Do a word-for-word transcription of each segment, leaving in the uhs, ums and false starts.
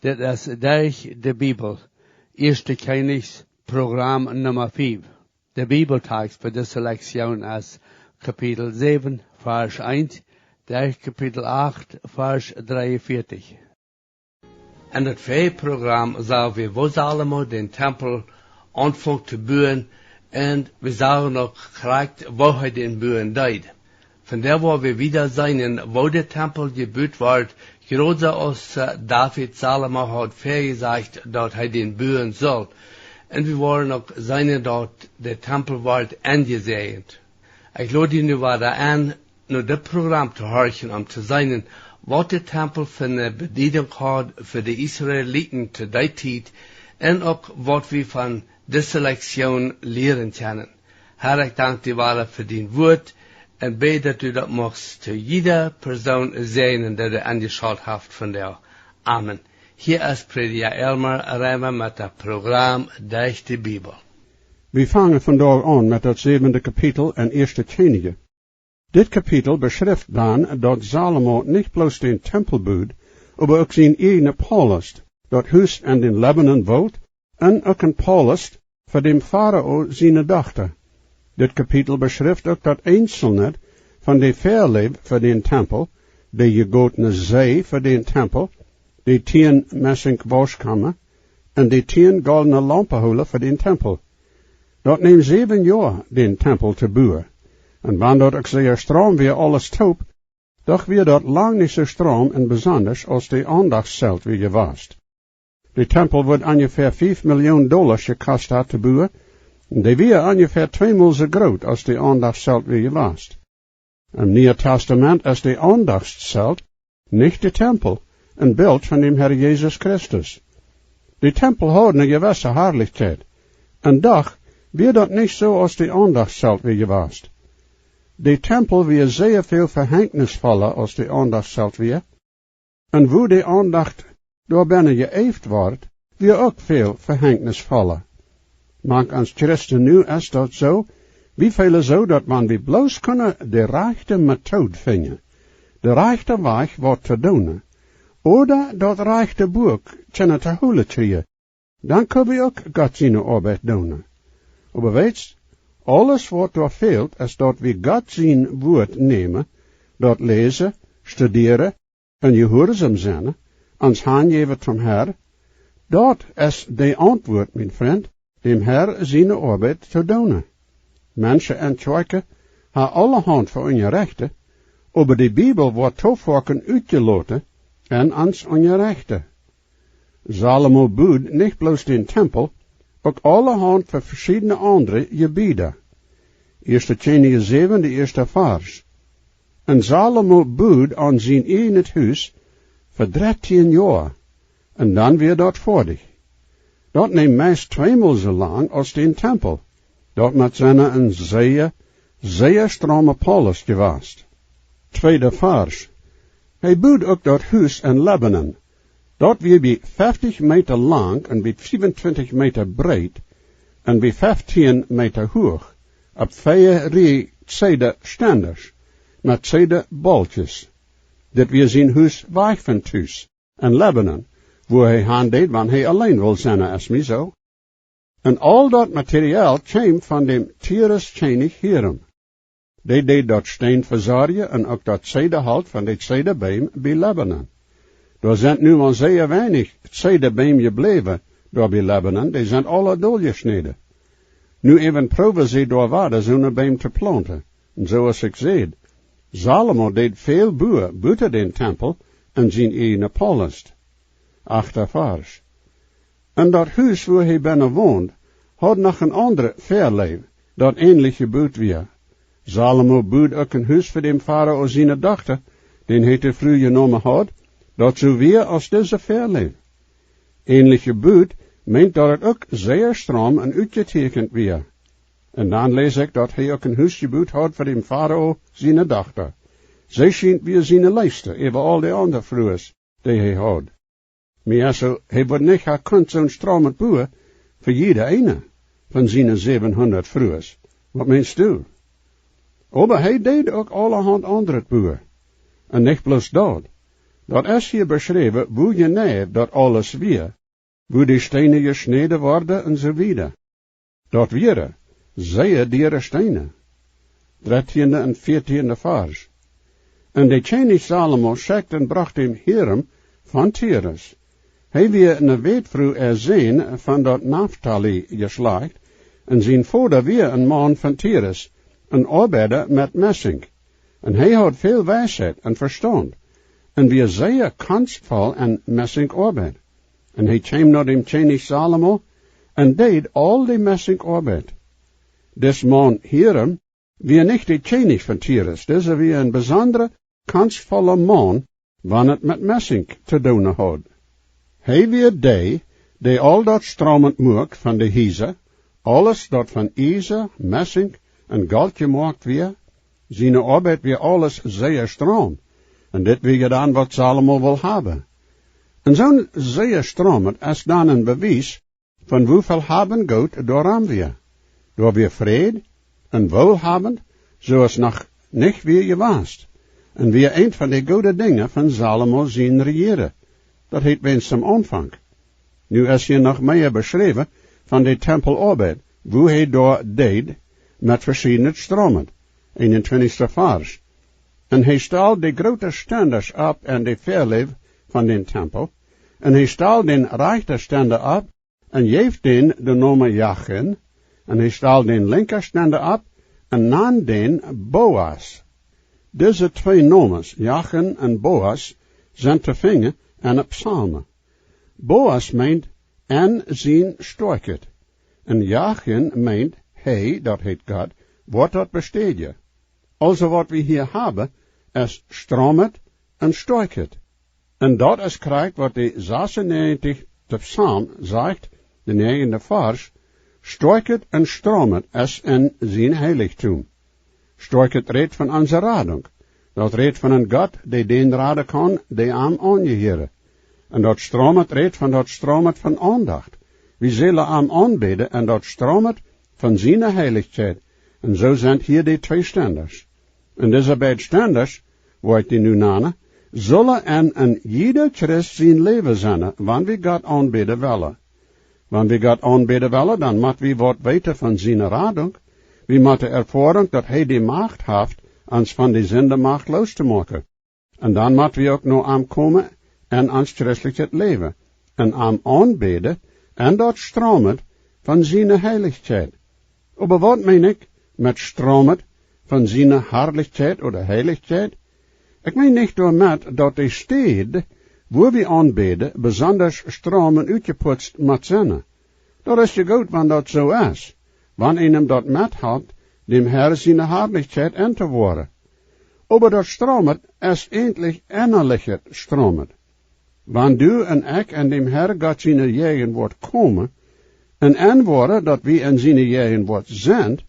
Dit es Derch de Bibel, Ieeschte Kjennichs, Program Numma fief. De Bibeltext fa dise Lektion es Kapitel säwen, Varsch eent, derch Kapitel acht, Varsch dreeunvieetich. En daut väaje Program sagen wie, woo Salomo dän Tempel aunfunk to buen, un wie sagen uk krakjt, woo hee dän buen deed. Vondoag woa wie wieda seenen, woo de Tempel jebut wort, krakjt soo aus, äh, David Salomo haud väajesajcht, daut hee dän buen sull. Un wie woaren uk seenen, daut de Tempel wort enjesäajent. Ekj lod die nu wada en, no dit Program to horchen, om to seenen, waut de Tempel fa eene Bediedunk haud fa de Israeliten to dee Tiet un uk waut wie von dise Lektion lieren kjennen. Herr, ekj dank die wada fa dien Wuat un bäd, daut du daut muchst to jieda Persoon säajnen, dee doa aunjeschalt haft vondoag. Amen. Hia es Prädja Elmar Reimer met daut Program Derch de Bibel. Wie fangen vondoag aun met daut säwende Kapitel en Ieeschte Kjennichs. Dit Kapitel beschrift dan, daut Salomo nich bloos dän Tempel bud, oba uk sien ieejnet Palaust, daut Hus en dän Libanon, woolt, un uk een Palaust fa däm Farao siene Dochta. Dit Kapitel beschrift uk daut eenzelne von de Väaleew fa dän Tempel, de jegotne See fa dän Tempel, de tieen Messing Wauschkama un de tieen goldne Laumpenhola fa dän Tempel. Daut neem säwen Joa, dän Tempel to buen. Un wan daut uk sea straum wia aules toop, doch wia daut lang nich soo straum un besondasch aus de Aundachtszelt wia jewast. De Tempel wudd onjefäa fief Million Dollasch jekost haben to buen, un dee wia onjefäa tweemol soo groot aus de Aundachtszelt wia jewast. Em Nieen Tastament es de Aundachtszelt, nich de Tempel, een Bilt von däm Herr Jesus Christus. De Tempel haud eene jewesse Harlichkjeit, un doch wia daut nich soo aus de Aundachtszelt wia jewast. De Tempel wia sea väl vehenjnisvolla aus de Aundachtszelt wia, un woo de Aundacht doabennen jeeeft wort, wia uk väl vehenjnisvolla. Mank ons Christen nu es daut soo, wie feelen soo, daut wan wie bloos kjennen de rajchte Metood finjen, de rajchte Wajch waut to doonen, ooda daut rajchte Buak kjennen to hoolen kjrieen, dan kjenn wie uk Gott siene Oabeit doonen. Oba weetst, aules waut doa fält, es daut wie Gott sien Wuat nämen, daut läsen, studieren un jehuarsom sennen, ons hanjäwen toom Herr. Daut es de Auntwuat, mien Frint, däm Herr siene Oabeit to doonen. Menschen en Kjoakjen haben aulahaunt fa unjarechten, oba de Bibel woat too foaken utjeloten un ons unjarechten. Salomo bud nich bloos dän Tempel, uk aulahaunt fa veschiedne aundre Jebieden. Ieeschte Kjennichs säwen, de ieeschte Varsch. Un Salomo bud aun sien ieejnet Hus fa dartieen Joa, un dan wia daut foadich. Daut neem meist tweemol soo lang aus dän Tempel. Daut mott sennen een sea, sea strauma Palaust jewast. Tweeda Varsch. Hee bud uk daut Hus en Libanon. Daut wia bie feftich Meta lang un bie fiefuntwintich Meta breet un bie feftieen Meta huach, opp vea Rieej Zeeda Stendasch, met Zeeda Bolkjes. Dit wia sien Hus wajch von Tus, en Libanon, wua hee han deed, wan hee auleen wull sennen, es mie soo. Un aul daut Material kjeem von däm Tyrus Kjennich Hiram. Dee deed daut Steen vesorjen un uk daut Zeedaholt von de Zeedabeem bie Libanon. Doa sent nu mau sea weinich Zeedabeem jebläwen doa bie Libanon, dee sent aula doljeschnäden. Nu äwen proowen see doa wada soone Beem to plaunten. Un soo aus ekj säd, Salomo deed väl buen buten dän Tempel un sien ieejnen Palaust. Achta Varsch. Un daut Hus, wua hee bennen wond, haud noch een aundret Väaleew, daut änlich jebut wia. Salomo bud uk een Hus fa däm Farao siene Dochta, dän hee to Fru jenomen haud, daut soo wia aus dise Väaleew. Änlich jebut meent, daut et uk sea straum un utjetieekjent wia. Un dan läs ekj, daut hee uk een Hus jebut haud fa däm Farao siene Dochta. See schient wia siene leefste äwa aul de aundre Frues, dee hee haud. Mie es soo, hee wudd nich ha kunt soon straumet buen fa jiede eene von siene säwenhundat Frues. Waut meenst du? Oba hee deed uk aulahaunt aundret buen. Un nich bloos daut. Daut es hia beschräwen, woo jeneiw daut aules wia, woo de Steena jeschnäden worden un soo wieda. Daut wieren sea diere Steena. Dartieende un vieetieende Varsch. Un de Kjennich Salomo schekjt un brocht am Hiram von Tirus. Hee wia ne Wätfru äa Sän von daut Naftali Jeschlajcht, un sien Voda wia een Maun von Tirus, een Oabeida met Messink. Un hee haud väl Weisheit un Vestaunt, un wia sea konstvoll en Messinkoabeit. Un hee kjeem no däm Kjennich Salomo un deed aul de Messinkoabeit. Dis Maun Hiram wia nich de Kjennich von Tirus, dise wia een besondra konstvolla Maun, wan et met Messink to doonen haud. Hee wia dee, dee aul daut Straument muak von de Hiesa, aules daut von Iesa, Messink un Golt jemoakt wia. Siene Oabeit wia aules sea straum, un dit wia dan waut Salomo wull haben. Un soon sea Straument es dan een Bewies von woo väl haben Goot doarom wia. Doa wia Fräd un Woolhabend, soo aus noch nich wia jewast, un wia eent von de goode Dinja von Salomo sien Rejieren. Daut heet, wiels aum Aunfank. Nu es hia noch mea beschräwen von de Tempeloabeit, woo hee doa deed met veschiednet Straument, eenuntwintichste Varsch. Un hee stald de groote Stendasch opp aun de Väaleew von dän Tempel, un hee stald dän rajchten Stenda opp, un jeef dän de Nomen Jachin, un hee stald dän linkjen Stenda opp, un nand dän Boas. Dise twee Nomens, Jachin un Boas, sent to finjen en de Psalmen. Boas meent en sien Stoakjeit, un Jachin meent hee, daut heet Gott, woat daut bestädjen. Aulsoo waut wie hia haben, es Straument un Stoakjeit. Un daut es krakjt waut de sasunnäajentichste Psalm sajcht, de näajende Varsch: Stoakjeit un Straument es en sien Heilichtum. Stoakjeit rät von onse Radunk. Daut rät von een Gott, dee dän raden kaun, dee am aunjehieren. Un daut Straument rät von daut Straument von Aundacht. Wie sellen am aunbäden en daut Straument von siene Heilichkjeit. Un soo sent hia de twee Stendasch. Un dise beid Stendasch, woa ekj dee nu nanen, sellen en een jieda Christ sien Läwen sennen, wan wie Gott aunbäden wellen. Wan wie Gott aunbäden wellen, dan mott wie waut weeten von siene Radunk. Wie motten erfoaren, daut hee de Macht haft, ons von de Sindemacht loos to moaken. Un dan mott wie uk no am komen en ons christlichet Läwen, un am aunbäden en daut Straument von siene Heilichkjeit. Oba waut meen ekj met Straument von siene Harlichkjeit ooda Heilichkjeit? Ekj meen nich doamet, daut de Städ, wua wie aunbäden, besondasch straum un utjeputzt mott sennen. Daut es je goot, wan daut soo es, wan eenem daut methalpt, däm Herr siene Harlichkjeit entowoaren. Oba daut Straument es eejentlich ennalichet Straument. Wan du un ekj en däm Herr Gott siene Jäajenwoat komen, un enwoaren, daut wie en siene Jäajenwoat sent,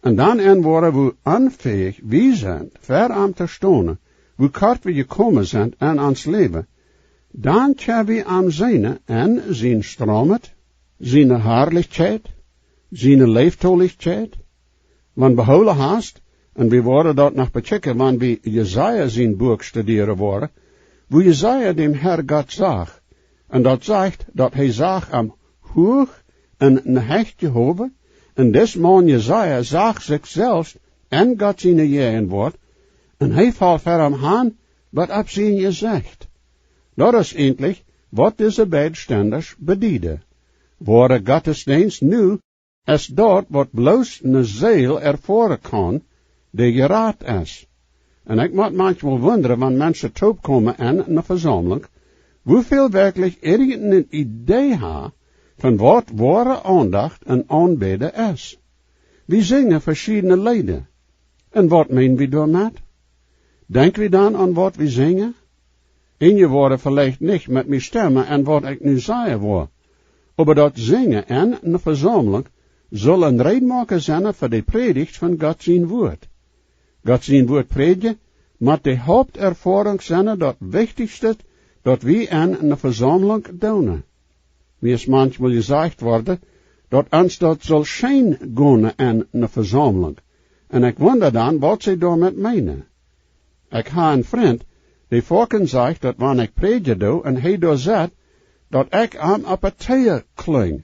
un dan enwoaren, woo onfäich wie sent, ver am to stonen, woo kort wie jekomen sent en ons Läwen, dan kjenn wie am seenen en sien Straument, siene Harlichkjeit, siene Leeftolichkjeit. Wan behoolen hast, un wie woaren daut noch bekjikjen, wan wie Jesaja sien Buak studieren woaren, woo Jesaja däm Herr Gott sach, un daut sajcht, daut hee sach am huach un hecht jehowen, un dis Maun Jesaja sach sikj selfst en Gott siene Jäajenwoat, un hee foll ver am han, waut opp sien Jesecht. Daut es eejentlich, waut dise beid Stendasch bedieden. Woare Gottesdeenst nu es daut, waut bloos ne Seel erfoaren kaun, dee jerat es. Un ekj mott maunchmol wundren, wan Menschen toopkomen en ne Vesaumlunk, woo väl werkjlich irjent ne Idee han von waut woare Aundacht un Aunbäden es. Wie sinjen veschiedne Leeda. Un waut meen wie doamet? Denkj wie dan aun waut wie sinjen? Eenje woaren veleicht nich met mie stemmen en waut ekj nu sajen woa, oba daut Sinjen en ne Vesaumlunk saul een Reedmoaken sennen fa de Prädicht von Gott sien Wuat. Gott sien Wuat prädjen mott de Haupterfoarunk sennen, daut wichtichste, daut wie en ne Vesaumlunk doonen. Mie es maunchmol jesajcht worden, daut ons daut saul scheen gonen en ne Vesaumlunk. Un ekj wunda dan, waut see doamet meenen. Ekj ha een Frint, Dee foaken sajcht, daut wan ekj prädjen doo un hee doa sett, daut ekj am opp de Teajen kling.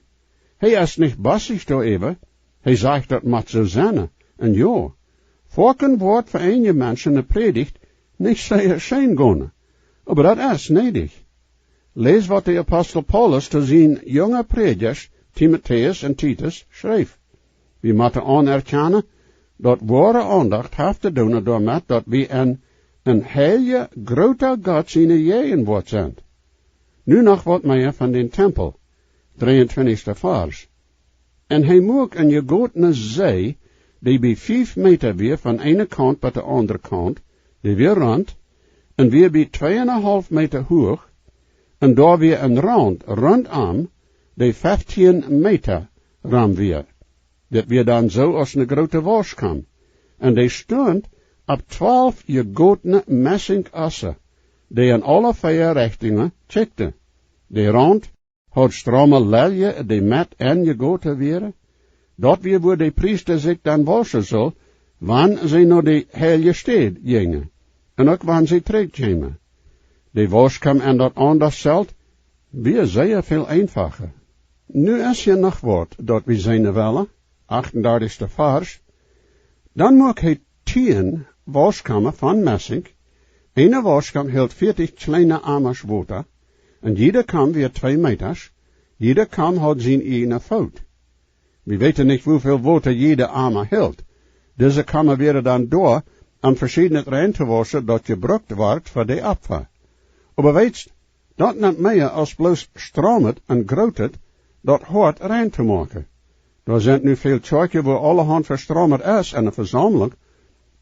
Hee es nich bosich doaräwa, hee sajcht, daut mott soo sennen. Un jo, foaken woat fa eenje Menschen de Prädicht nich sea scheen gonen, oba daut es needich. Läs, waut de Apostel Paulus to siene junge Prädjasch Timotäus un Titus schreef. Wie motten aunerkjanen, daut woare Aundacht haft to doonen doamet, daut wie en, en heilja, groota Gott siene Jäajenwoat sent. Nu noch waut mea von dän Tempel, dreeuntwintichste Varsch. Un hee muak eene jegotene See, dee bie fief Meta wia von eene Kaunt bat de aundre Kaunt, dee wia runt, un wia bie twee un een haulf Meta huach, un doa wia een Raunt runtom, dee feftieen Meta rom wia. Dit wia dan soo aus eene groote Wauschkaum. Un dee stunt opp twalf jegotene Messingoossen, dee en aule vea Rechtungen kjikjten. De Raunt haud straume Leljen, dee met enjegoten wieren. Daut wia, wua de Priesta sikj dan wauschen sull, wan see no de heilje Städ jinjen, un uk wan see trigj kjeemen. De Wauschkaum en daut aundre Zelt wia sea väl eenfacha. Nu es hia noch waut, daut wie seenen wellen, achtundartichste Varsch. Dan muak hee tieen Wauschkaumen von Messing. Eene Wauschkaum hilt vieetich kjleene Amasch Wota, un jiede Kaum wia twee Metasch, jiede Kaum haud sien ieejnen Foot. Wie weeten nich, woo väl Wota jiede Ama hilt. Dise Kaumen wieren dan doa, om veschiednet rein to wauschen, daut jebrukt wort fa de Opfa. Oba weetst, daut nemt mea aus bloos straumet un grootet, daut Hoat rein to moaken. Doa sent nu väl Kjoakjen, wua aulahaunt vestraumet es en eene Vesaumlunk,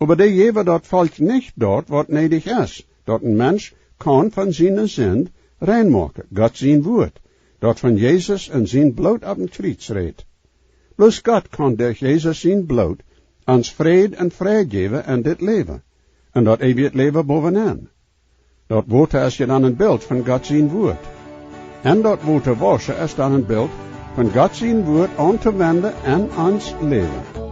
oba dee jäwen daut Volkj nich daut, waut needich es, daut een Mensch kaun von siene Sind rein moaken. Gott sien Wuat, daut von Jesus un sien Bloot opp een Kjriez rät. Bloos Gott kaun derch Jesus sien Bloot ons Fräd un Freid jäwen en dit Läwen, un daut eewje Läwen bowen aun. Daut Wota es je dan een Bilt von Gott sien Wuat. Un daut Wota wauschen es dan een Bilt von Gott sien Wuat auntowenden en ons Läwen.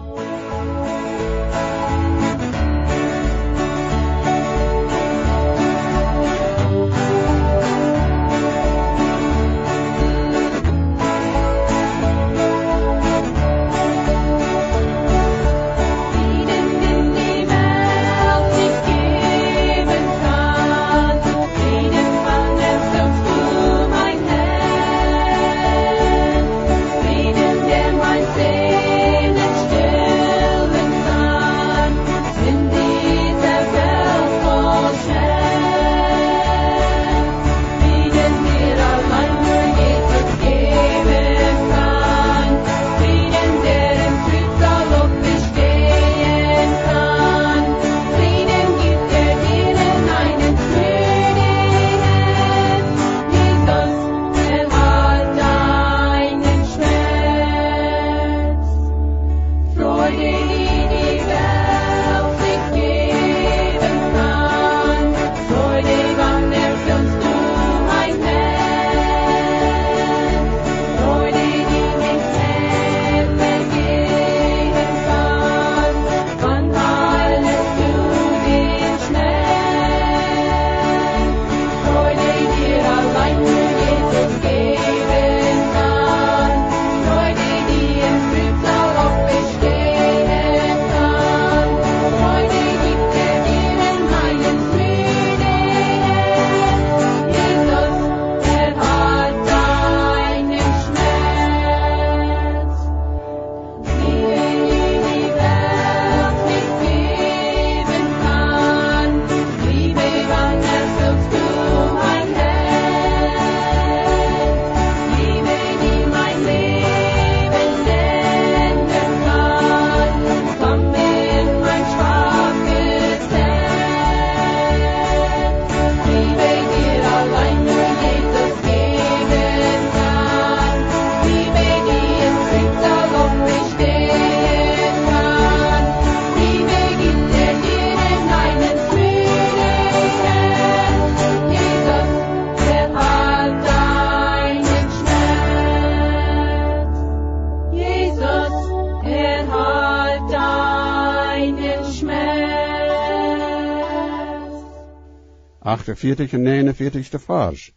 achtunvieetich un negenunvieetich Varsch.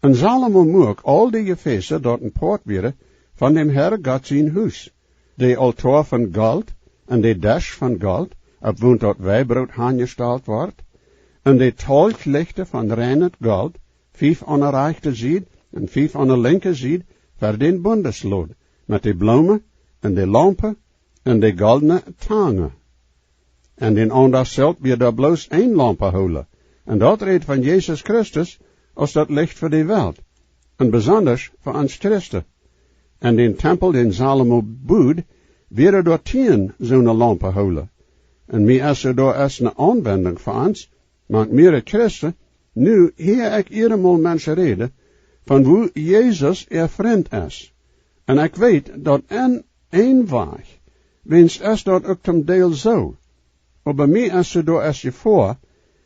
Un Salomo muak aul de Jefäse, daut een Poat wieren von däm Herr Gott sien Hus, de Altoa von Golt, un de Desch von Golt, opp wuarom daut Weibroot aunjestalt wort, un de Tolchlichta von reinet Golt, fief aun de rajchte Sied un fief aun de linkje Sied, fa dän Bundeslot, met de Bloomen un de Laumpen un de goldne Tangen. Un dän Aundasch selfst wia doa bloos een Laumpehola, un daut rät von Jesus Christus aus daut Licht fa de Welt, un besondasch fa ons Christen. Un dän Tempel, dän Salomo bud, wieren doa tieen soone Laumpehola. Un mie es soo, doa es eene Aunwendunk fa ons, mank mie Christen, nu hia ekj eenjemol Menschen räden von woo Jesus äa Frint es. Un ekj weet daut en een Wajch, wiels es daut uk toom Deel soo. Oba mie es soo, doa es Jefoa,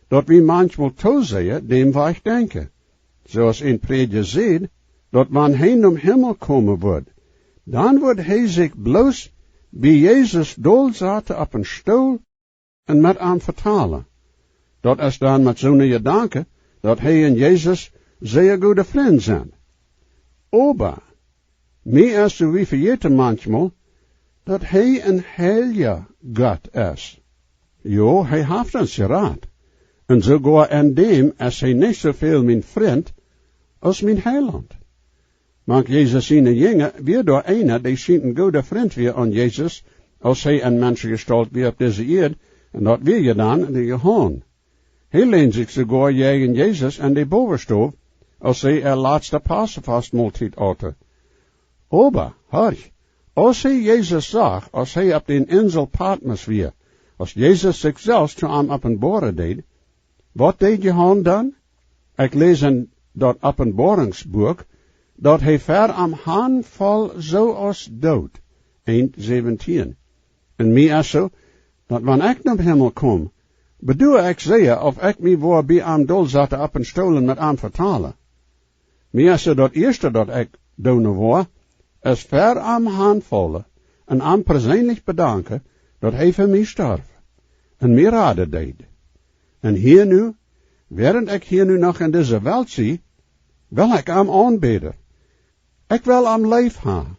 daut wie maunchmol too sea dän Wajch denkjen. Soo aus een Prädja sajcht, daut wan hee nom Himmel komen wudd, dan wudd hee sikj bloos bie Jesus dolsaten opp een Stool un met am vetalen. Daut es dan met soone Jedanken, daut hee un Jesus sea goode Frind sent. Oba mie es soo, wie vejäten maunchmol, daut hee een heilja Gott es. Jo, hee haft ons jerat. Un soogoa en däm es hee nich soo väl mien Frint aus mien Heilaunt. Mank Jesus siene Jinja wia doa eena, dee schient een gooda Frint wia aun Jesus, aus hee en Menschengestalt wia opp dise Ieed, un daut wia je dan de Johanes. Hee länd sikj soogoa jäajen Jesus en de Bowastow, aus see äa latste Passafastmoltiet auten. Oba, horch, aus hee Jesus sach, aus hee opp dän Insel Patmos wia, aus Jesus sikj selfst to am openboaren deed, waut deed Johanes dan? Ekj läs en daut Openboarungsbuak, daut hee ver am hanfoll soo aus doot. Eent säwentieen. Un mie es soo, daut wan ekj nom Himmel kom, bedua ekj sea, auf ekj mie woa bie am dolsaten opp een Stool un met am vetalen. Mie es soo, daut ieeschte daut ekj doonen woa, es ver am hanfaulen un am perseenlich bedanken, daut hee fa mie storf un mie raden deed. Un hia nu, wäarent ekj hia nu noch en dise Welt sie, well ekj am aunbäden. Ekj well am leef haben.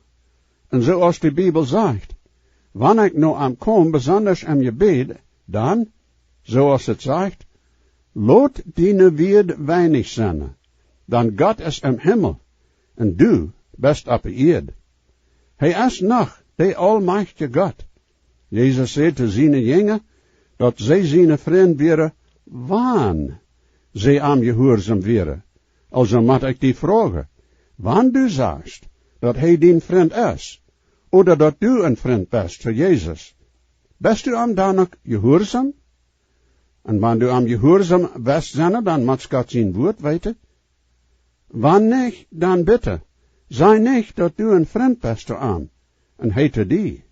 Un soo aus de Bibel sajcht, wan ekj no am kom, besondasch em Jebäd, dan, soo aus et sajcht: "Lot diene Wieed weinich sennen, dan Gott es em Himmel un du best oppe Ieed." Hee es noch de aulmajchtje Gott. Jesus säd to siene Jinja, daut see siene Frind wieren, wan see am jehuarsom wieren. Aulsoo mott ekj die froagen, wan du sajchst, daut hee dien Frint es, ooda daut du een Frint best fa Jesus, best du am dan uk jehuarsom? Un wan du am jehuarsom west sennen, dan motst Gott sien Wuat weeten. Wan nich, dan bitte, saj nich, daut du een Frint best to am un hee to die.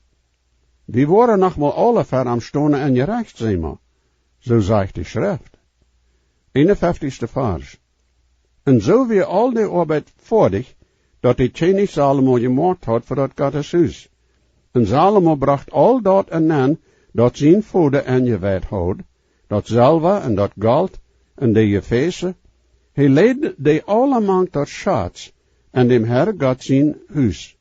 Wie woaren noch mol aule ver am stonen em Jerecht, saj mau. Soo sajcht de Schreft. Eenunfeftichste Varsch. Un soo wia aul de Oabeit foadich, daut de Kjennich Salomo jemoakt haud fa daut Gottes Hus. Un Salomo brocht aul daut enenn, daut sien Voda enjeweit haud, daut Selwa un daut Golt un de Jefäse, hee läd dee aule mank daut Schaz en däm Herr Gott sien Hus.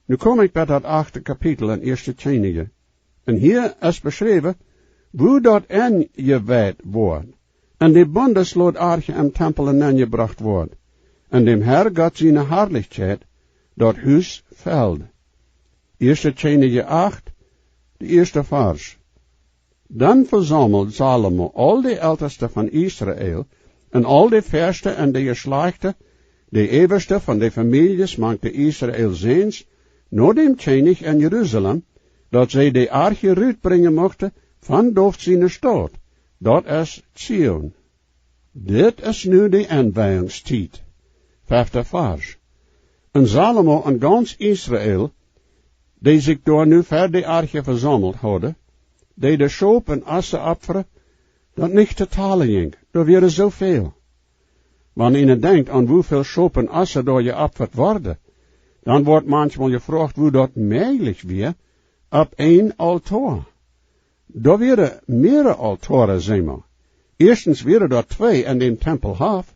Nu kom ekj bie daut achte Kapitel en Ieeschte Kjennichs. Un hia es beschräwen, woo daut enjeweit woat, un de Bundeslot Arche em Tempel enenjebrocht woat, un däm Herr Gott siene Harlichkjeit daut Hus felt. Ieeschte Kjennichs acht, de ieeschte Varsch. Dan vesaumeld Salomo aul de Elteste von Israel un aul de Väaschte un de Jeschlajchte, de Äwaschte von de Famieljes mank de Israel Säns, no däm Kjennich en Jerusalem, daut see de Arche rutbrinjen muchten von David siene Staut, daut es Zion. Dit es nu de Enweiungstiet. Fefte Varsch. Un Salomo un gaunz Israel, dee sikj doa nu ver de Arche vesaumelt hauden, deeden Schop un Ossen opfren, daut nich to talen jinkj, doa wieren soo väl. Wan eena denkjt aun woo väl Schop un Ossen doa jeopfat worden, dan woat maunchmol jefroacht, woo daut mäajlich wia, opp een Altoa. Doa wieren mearere Altoaren, saj mau. Ieeschtens wieren doa twee en dän Tempel haft,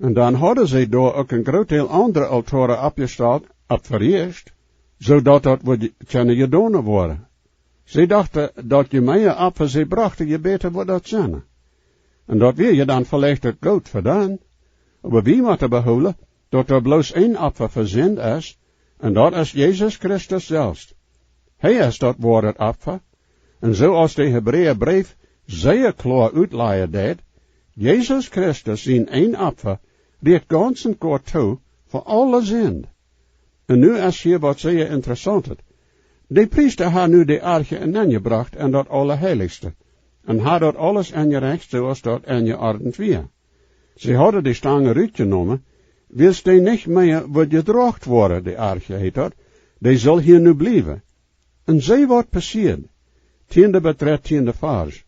un dan hauden see doa uk een groot Deel aundre Altoaren oppjestalt, opp vereascht, soo daut daut wudd kjennen jedonen woaren. See dochten, daut je mea Opfa see brochten, je bäta wudd daut sennen. Un daut wia je dan veleicht uk goot fa dan. Oba wie motten behoolen, daut doa bloos een Opfa fa Sind es, un daut es Jesus Christus selfst. Hee es daut woare Opfa. Un soo aus de Hebräabreef sea kloa utlajen deit, Jesus Christus sien een Opfa rieekjt gaunz un goa too fa aule Sind. Un nu es hia waut sea Interessauntet. De Priesta haft nu de Arche enenjebrocht en daut Aulaheilichste, un haft daut aules enjerecht, soo aus daut enjeordent wia. See hauden de Stangen rutjenomen, wiels dee nich mea wudd jedroagen woaren, de Arche heet daut, dee sull hia nu bliewen. Un see waut passieed, tieenda bat dartieenda Varsch.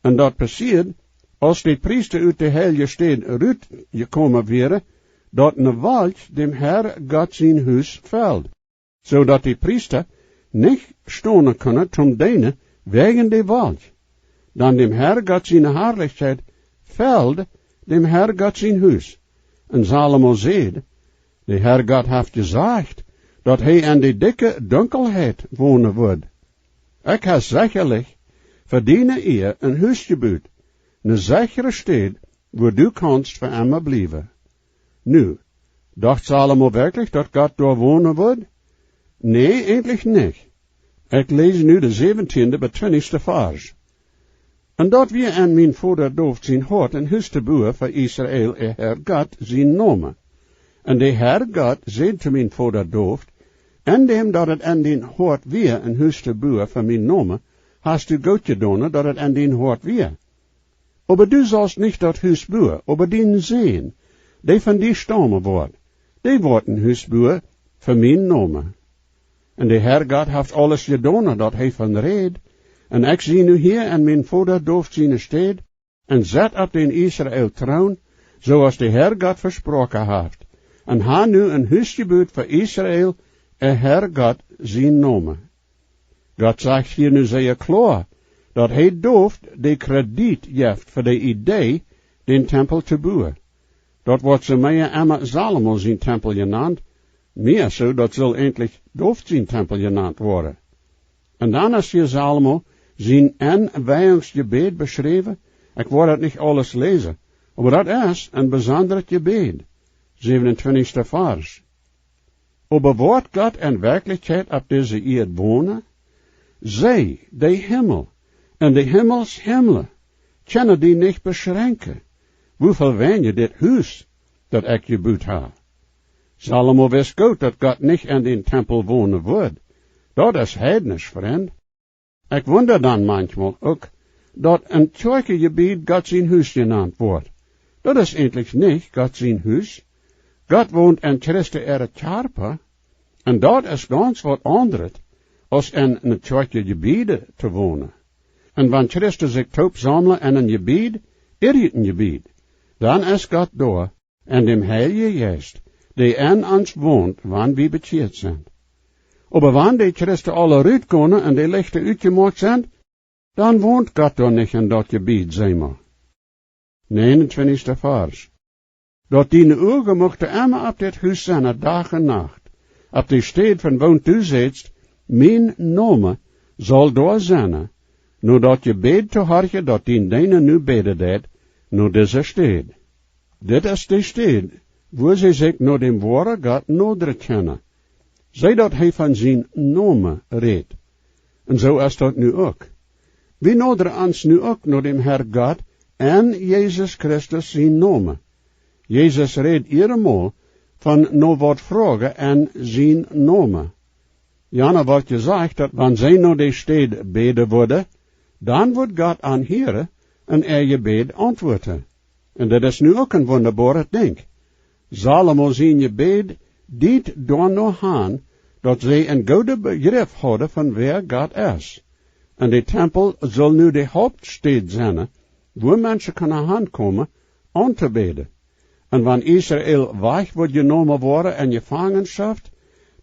Un daut passieed, aus de Priesta ut de heilje Städ rutjekomen wieren, daut ne Wolkj däm Herr Gott sien Hus feld, soo daut de Priesta nich stonen kunnen toom deenen wäajen de Wolkj. Dan däm Herr Gott siene Harlichkjeit feld däm Herr Gott sien Hus. Un Salomo säd: De Herr Gott haft jesajcht, daut hee en de dikje Dunkelheit wonen wudd. Ekj hab sechalich fa diene Ea een Hus jebut, ne sechre Städ, wua du kaust fa emma bliewen. Nu, docht Salomo werkjlich, daut Gott doa wonen wudd? Nä, eejentlich nich. Ekj läs nu de säwentieenda bat twintichste Varsch. Un daut wia en mien Voda David sien Hoat, een Hus to buen fa Israel, äa Herr Gott sien Nomen. Un de Herr Gott säd to mien Voda David: En däm daut et en dien Hoat wia, een Hus to buen fa mien Nomen, hast du goot jedonen, daut et en dien Hoat wia. Oba du saust nich daut Hus buen, oba dien Sän, dee von die staumen woat, dee woat een Hus buen fa mien Nomen. Un de Herr Gott haft aules jedonen, daut hee von räd. Un ekj sie nu hia en mien Voda David siene Städ, un sett opp dän Israel Troon, soo aus de Herr Gott vesproaken haft, un hab nu een Hus jebut fa Israel, äa Herr Gott sien Nomen. Gott sajcht hia nu sea kloa, daut hee David de Kredit jeft fa de Idee, dän Tempel to buen. Daut woat soo mea emma Salomo sien Tempel jenant, mea soo, daut sull eejentlich David sien Tempel jenant woaren. Un dan es hia Salomo sien Enweiungsjebäd beschräwen. Ekj woa daut nich aules läsen, oba daut es een besondret Jebäd. Säwentwintichste Varsch. Oba woat Gott en Werkjlichkjeit opp dise Ieed wonen? See, de Himmel un de Himmels Himmel kjennen die nich beschrenkjen, woo väl weinja dit Hus, daut ekj jebut hab. Salomo wist goot, daut Gott nich en dän Tempel wonen wudd. Daut es heidnisch, Frind. Ekj wunda dan maunchmol uk, daut een Kjoakjenjebäd Gott sien Hus jenant woat. Daut es eejentlich nich Gott sien Hus. Gott wont en Christen äare Kjarpa, un daut es gaunz waut aundret, aus en een Kjoakjenjebäd to wonen. Un wan Christen sikj toop saumlen en een Jebäd, irjent een Jebäd, dan es Gott doa, en däm Heiljen Jeist, dee en ons wont, wan wie bekjieet sent. Oba wan de Christen aule rutgonen un de Lichta utjemoakt sent, dan wont Gott doa nich en daut Jebäd, see mau. Näajenuntwintichste Varsch. Daut diene Uagen muchten emma opp dit Hus sennen, Dach un Nacht, opp de Städ, von woont du sätst: Mien Nomen saul doa sennen, no daut Jebäd to horchen, daut dien Deena nu bäden deit, no dise Städ. Dit es de Städ, wua see sikj no däm woaren Gott nodren kjennen. See, daut hee von sien Nomen rät. Un soo es daut nu uk. Wie nodren ons nu uk no däm Herr Gott en Jesus Christus sien Nomen. Jesus räd eenjemol von no waut froagen en sien Nomen. Jana woat jesajcht, daut wan see no de Städ bäden wudden, dan wudd Gott an hieren un äa Jebäd auntwuaden. Un dit es nu uk een wundaboaret Dinkj. Salomo sien Jebäd diet doano han, daut see een gooden Bejrip hauden von wäa Gott es. Un de Tempel sull nu de Hauptstäd sennen, wua Menschen kunnen hankomen, auntobäden. Un wan Israel wajch wudd jenomen woaren en Jefangenschoft,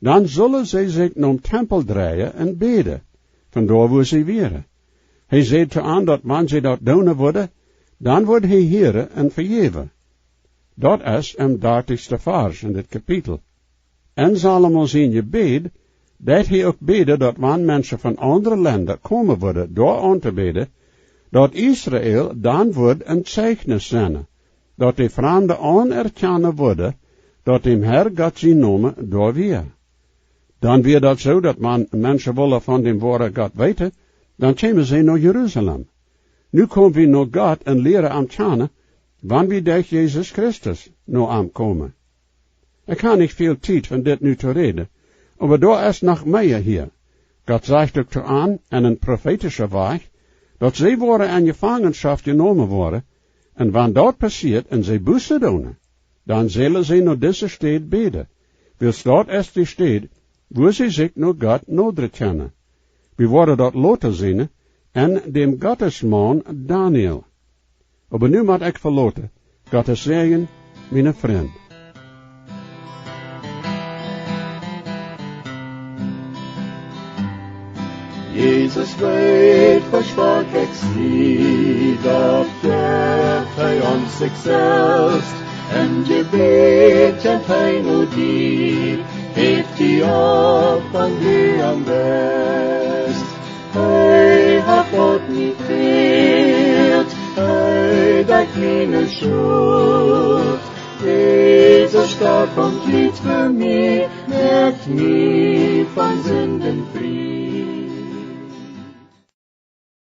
dan sullen see sikj nom Tempel dreien un bäden, von doa wua see wieren. Hee säd to an, daut wan see daut doonen wudden, Dan wudd hee hieren un vejäwen. Daut es em dartichsten Varsch en dit Kapitel. En Salomo sien Jebäd deed hee uk bäden, daut wan Menschen von aundre Lenda komen wudden doa auntobäden, daut Israel dan wudd een Zeichnis sennen, daut de Framde aunerkjanen wudden, daut däm Herr Gott sien Nomen doa wia. Dan wia daut soo, daut wan Menschen wullen von däm woaren Gott weeten, dan kjeemen see no Jerusalem. Nu kom wie no Gott un lieren am kjanen, wan wie derch Jesus Christus no am komen. Ekj ha nich väl Tiet von dit nu to räden, oba doa es noch mea hia. Gott sajcht uk to an en een profeetischen Wajch, daut see woaren en Jefangenschoft jenomen woaren, un wan daut passieet un see Buße doonen, dan sellen see no dise Städ bäden, wiels daut es de Städ, wua see sikj no Gott nodren kjennen. Wie woaren daut lota seenen en däm Gottesmaun Daniel. Oba nu mott ekj veloten. Gottes Säajen, miene Frind. Jesus weet, woo stoakj ekj sie, doch jeft hee ons sikj selfst. Em Jebäd kjemt hee no die, heft die opp un du am best. Hee haft waut mie fält, hee deit miene Schult. Jesus storf un striet fa mie, moakt mie von Sinden